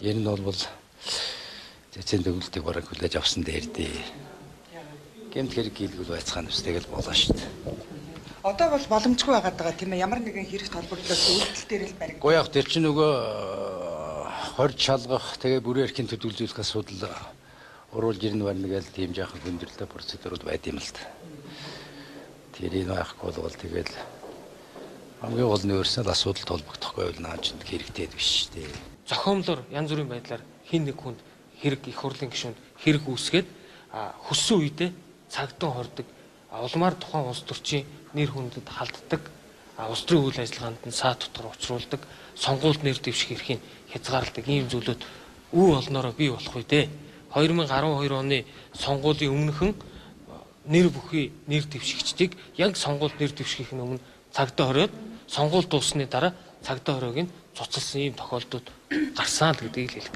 Энэ нь бол цэцэн төгөлтийг бараг хүлээж авсан дээр дээ. Гэмт хэрэг хийлгүүл байцгаана ус тэгэл болоо шүү дээ. Одоо бол боломжгүй байгаад байгаа, тийм ээ? Ямар нэгэн хэрэг толборлол үйлдэл дээр л баригдана. Гэхдээ яг тэр чинь нөгөө хорж шалгах, тэгээ бүрэн эрхийн төлөвлөжүүлэх асуудал уруулж ирнэ барна гээл тийм жаахан хүндрэлтэй процедурууд байд юм л та. Тэрийг байхгүй бол тэгэл хамгийн гол нь өөрснөө асуудал толбогдохгүй байвал наа чинь хэрэгтэй биш шүү дээ. Зохиомлоор янз бүрийн байдлаар хин нэг хүнд хэрэг, их хурлын гишүүнд хэрэг үүсгээд, хүссэн үедээ цагдан хордог, улмаар тухайн улс төрчийн нэр хүндэд халддаг, улс төрийн үйл ажиллагаанд нь саа дотор учруулдаг, сонгуульд нэр дэвших эрхийг хязгаарладаг ийм зүйлүүд үе олноороо бий болох үедээ 2012 оны сонгуулийн өмнөхөн нэр бүхий нэр дэвшигчдийг яг сонгуульд нэр дэвшихийн өмнө цагдаа хориод, сонгуул дууссаны дараа цагдаа хориог нь цуцалсан ийм тохиолдлууд гарсан л гэдгийг л хэлэх.